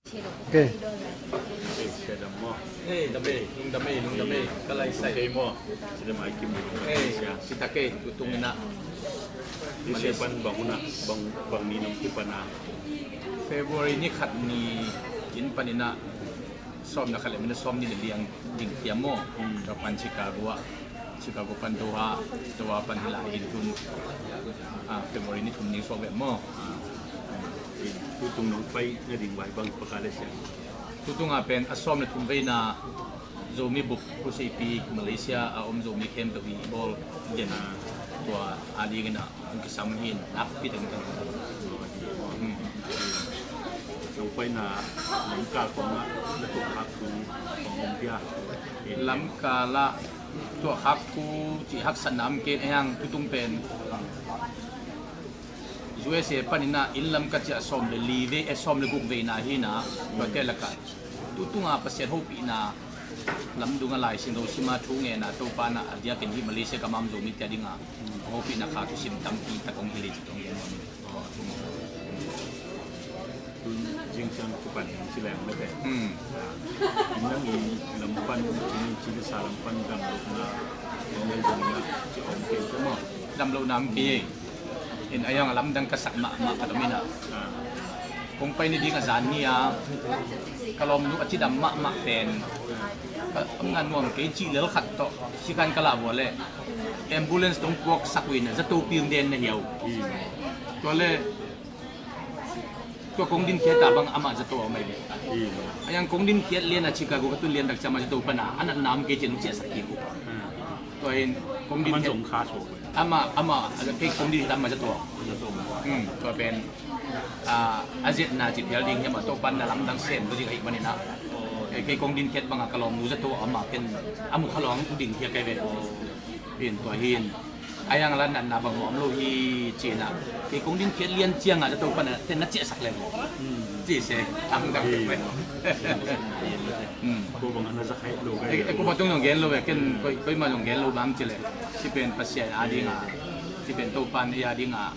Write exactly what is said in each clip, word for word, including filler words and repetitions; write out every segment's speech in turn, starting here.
Ok. Sia dam maw? Ei, dam ei, lungdam ei, lungdam ei. Ka lai sai. Ok maw? Sia dam ai kim maw? Ei, sia. Sia tak ei, tutung in ah. Malaysia pan bang hun ah, bang, bang ni nong kipan ah? February ni khat ni in pan in ah, sawm na khat le minute sawm ni le liang ding tiam maw? Hmm. Tua pan Chicago ah, Chicago pan Doha, Doha pan hi lai in tun, ah, February ni thum ni suak ve maw? Ah. Tutung nong pai na ding vai bang paka le sia? Tutung ah pen a sawm le thum veina Zomi bup, Pu Seipi, Malaysia a om Zomi khempeuh i bawl den, ah, tua a ding in ah hong kisam hi in, nakpi takin ka. Hmm. Nong paina Lamka kong ah na tuah khak thu kong om pia. Lamka la tuah khak thu cih haksatna om kei, a hiang tutung pen U S A pan in ah inn lam ka ciah sawm le li vei, eh, sawm le guk veina hi in ah, tuate lakah tutung ah Pasian hopihna lamdung a Lai Siangtho sim a thu ngen a Topa in ah a diakin hih Malaysia gam a om Zomite a ding a hopihna kha thusim tampi tak hong hilh hi ci hong gen nuam hi. Tun zing ciang kipan ci leng mete. Hmm. Nang i lam pan, ci, ci sa lam pan damlohna om le zong na ci om kei te maw? Damlohna om kei. In a hiang a lamdang ka sak mahmah khat om in ah. Ah. Kong pai ni ding a zan ni a, ka lawmnu a cidam mahmah pen, ka, ka nuam kei cih lel khat tawh sikan ka lah vua leh ambulance tawh puaksak uh in ah, zato pil den na hiau. Hmm. Tua leh tua kong dinkhiat a bang amah zato a om ahi ve. Hmm. A hiang kong dinkhiat lian a Chicago ka tun lian tak ciang amah zato pan a, a natna om kei cin ciahsak kik uh. Hmm. Tua in kong din amah zong kha suak ve. Amah, amah, kei kong din hi ta amah zato. Zato. Hmm, tua pen, ah, a zetna ci phial ding hiam a, Topa in na lamdang sem lo ding ahih manin ah. Kei, kei kong dinkhiat bang a ka lawmnu zato a om a ken a mu kha lo hong ding hi a kei ve. In tua hi in. A hiang a la natna bang mah om lo hi ci in ah. Kei kong dinkhiat lian ciang a zato pan a ken na ciahsak leng. Hmm. Ci se, lamdang peuhmah. Hmm. Ko bang a na za khaih lo ve. Eh, eh, ko bang tung zong gen lo ve, ken koi, koimah zong gen lo bang ci leh. Ci pen Pasian a ding a, ci pen Topa in a ding a,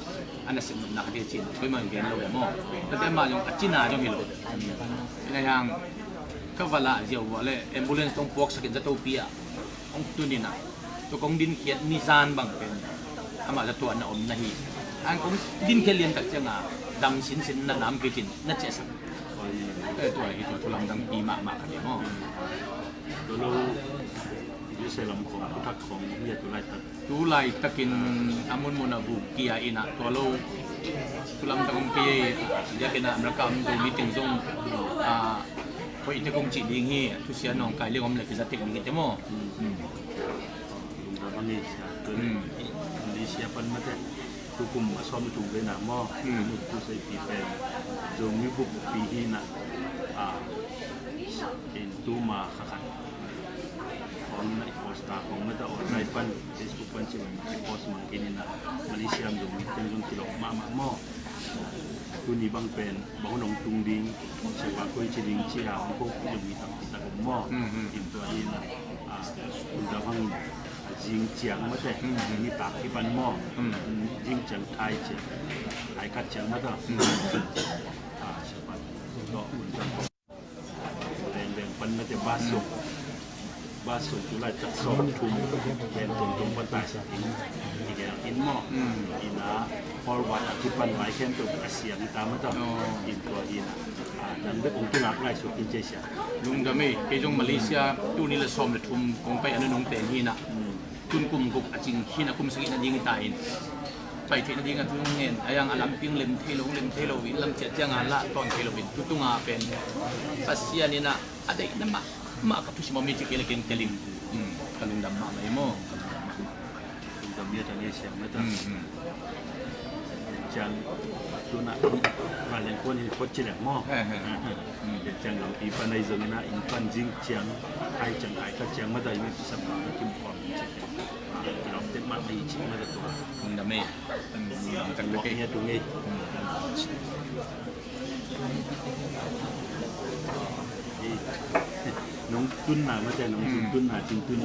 a na sim nopna khat hi ci in, koimah zong gen lo ve maw. Tate mah zong a cina zong hi lo. In a hiang, ka va lah ziau vua leh ambulance tawh puaksak in zato pi ah hong tun in ah, tua kong dinkhiat ni zan bang pen amah zato a na om na hi. A hiang kong dinkhiat lian tak ciang a dam sinsin na nam kei cin na ciahsak. Eh, tua hi tua thu lamdang pi mahmah khat hi maw. Tua lo, i se lam khong, thuthak khong, mi a tu laitak. Tu laitakin a munmun a vuk kia in ah tua lo. Thu lamdang om kei, diakin ah America om Zomi teng zong, ah, hoih tek kong cih ding hi, thusia nawngkai liang om leh kiza tek ding hi te maw. Hmm. Lungdam a ngei sia, tu leh, hmm, Malaysia pan mate, tukum a sawm le thum veina maw, hmm, nu tu Seipi pen Zomi bup pi hi in ah, ah, in tuma kha khat khawng in ah i post ta khawng mate, online pan, Facebook pan ci mai mah i post mang kei in ah, Malaysia om Zomi teng zong kilawm mahmah maw. Tuni bang pen bang hun hong tung ding, siapa koi ci ding ci a hong ko kong mi tampi tak om maw. Hmm, hmm. In tua in, ah, Lungdam hang, ah, zing ciang mate, hmm, nitak kipan maw. Hmm. Zing ciang thai ciang, thai khat ciang mate. Hmm. Ah, siapa. Lungdam. Leng leng pan mate bus sung. Bus sung tu laitak sawm thum. Leng tung tung pan tai sa in. Tigel in maw. Hmm. In a hall vai a kipan vai khempeuh a siang i ta mate. Oh. In tua in. Ah, dang bek kong kilak lai suk in ci sia. Lungdam ei, kei zong Malaysia tuni le sawm le thum kong pai a nunung pen hi in ah. Hmm. Tun kum guk a cing hi in ah kum sagih na ding hi ta in. Pai theih nading a thu ngen, a hiang a lampi hong lem thei lo, hong lem thei lo in, lam ciat ciang a lah tawn thei lo in, tutung a pen Pasian in ah a deihna mahmah ka thusim om hi ci kei leh ken tel ing. Hmm, ka lungdam mahmah hi maw. Lungdam hi a, ta nge siang na ta. Hmm, hmm. Ciang tu na, ma leng kuan hi phot ci leng maw. He, he. Hmm. Ciang lampi pan ahi zongin ah, inn pan zing ciang, ai ciang, ai khat ciang mah ta, inn kisam kim khawm ci. Kilawm tek mahmah hi ci mah ta tua. Lungdam ei. Lungdam taktak ei. Nong tunna mate, nong tun tunna, cin tun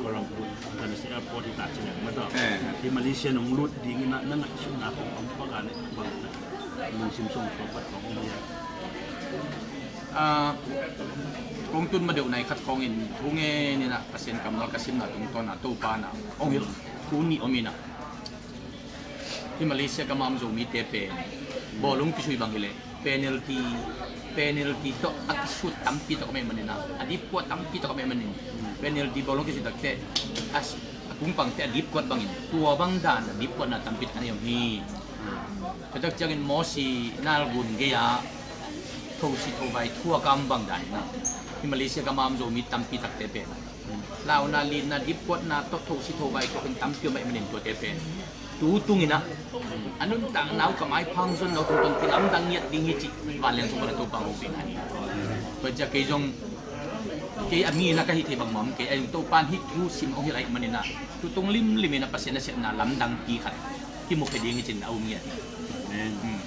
Kuala Lumpur international airport hi ta ci leng mate. Eh. Hi Malaysia nong lut ding in ah, na ngaihsutna kong pang pak a leh bang na lungsim sung kong pat kong hi a. Ah, kong tun ma deuh nai khat khawngin thu ngen inah Pasian kammal ka simna tungtawn ah Topa na hong hilh thu nih om inah, hi Malaysia gam a om Zomite pen bawlung kisui bang hileh penalty, penalty tawh a kisut tampi tawh ka meh manin ah, a dipkuat tampi tawh ka meh manin penalty bawlung kisui takteh a, a kungpangte a dipkuat bangin tua bang dan a dipkuatna tampi tawh ka nei om hi. Tua tak ciangin Mawsi nalgun gei-a thosi thovai thuak a om bang dan inah, hi Malaysia gam a om Zomi tampi takte pen launa, litna, dipkuatna tawh thosi thovai thuakin tampi om ahih manin tuate pen tu tung inah, a nuntakna uh ka maipha hong zon lo tungtawn kilamdang ngiat ding hi cih vanleng tung pan a Topa hong hopihna hi. Tua ciang kei zong, kei a mi inah ka hih thei bangmah om kei, a zong Topa in hih thu sim hong hilh ahih manin ah tu tung limlim inah Pasian nasepna lamdangpi khat kimu pia ding hi cin a um ngiat hi. Amen. Hmm.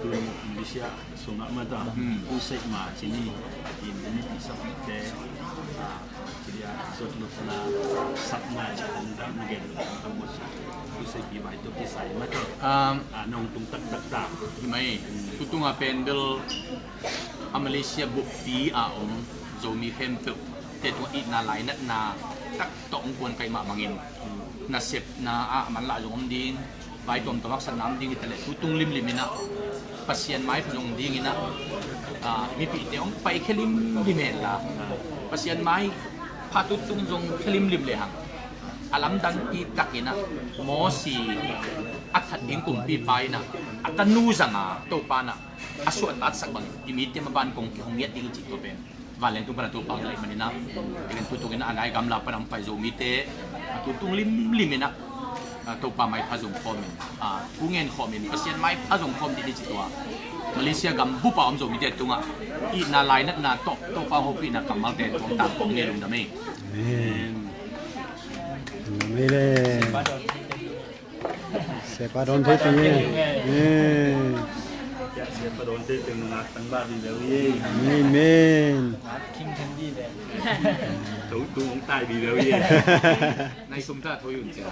Tun Malaysia sungah mata, hmm, crusade mah cini in ini pisapte, ah, cili a zot lutna, satna cih hong dang na gen lutna masa. Crusade pi bai tu kisai mata. Um, ah, nong tung taktak ta. Hi mai, hmm, tu tunga pen bel a Malaysia buppi a om Zomi khempeuh te tungah itna lainatna tak tawh hong kuan kaih mah bangin, nasepna ah a manlah zong om ding, vai tuamtuam haksatna om ding hi taleh tu tung limlim inah Pasian maipha zong ding inah, ah, mipihte hong paikhia limlim hen la, Pasian maipha tu tung zong khia limlim lehang a lamdangpi tak inah Mawsi a that ding kumpipa inah a tanu zanga Topa inah a suahtaksak bangin i mite maban kong kihong ngiat ding hi cih tua pen vanleng tung pan a Topa hong hilh ahih manin ah, tu tung inah a nai gamla pan a hong pai Zomite a tu tung limlim inah, ah, Topa maipha zong khawmin, ah, thu ngen khawmin Pasian maipha zong khawm dih ni cih tua Malaysia gam bup a om Zomite tungah itna lainatna tawh Topa hong hopihna kammalte tuamtang kong ngen. Lungdam ei. Amen. Lungdam ei le. Sepa dawn thei teng e. Eh. Sepa dawn thei teng nungak tang ba di bel e. Amen. Tho tu hong tai di bel e. Nai sum ta tho yun cia.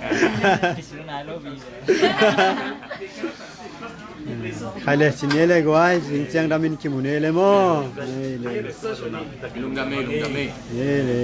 Khai le, sin ye le guai, sin ciang damin kimu ne le maw. Lungdam ei, lungdam ei. Ye le.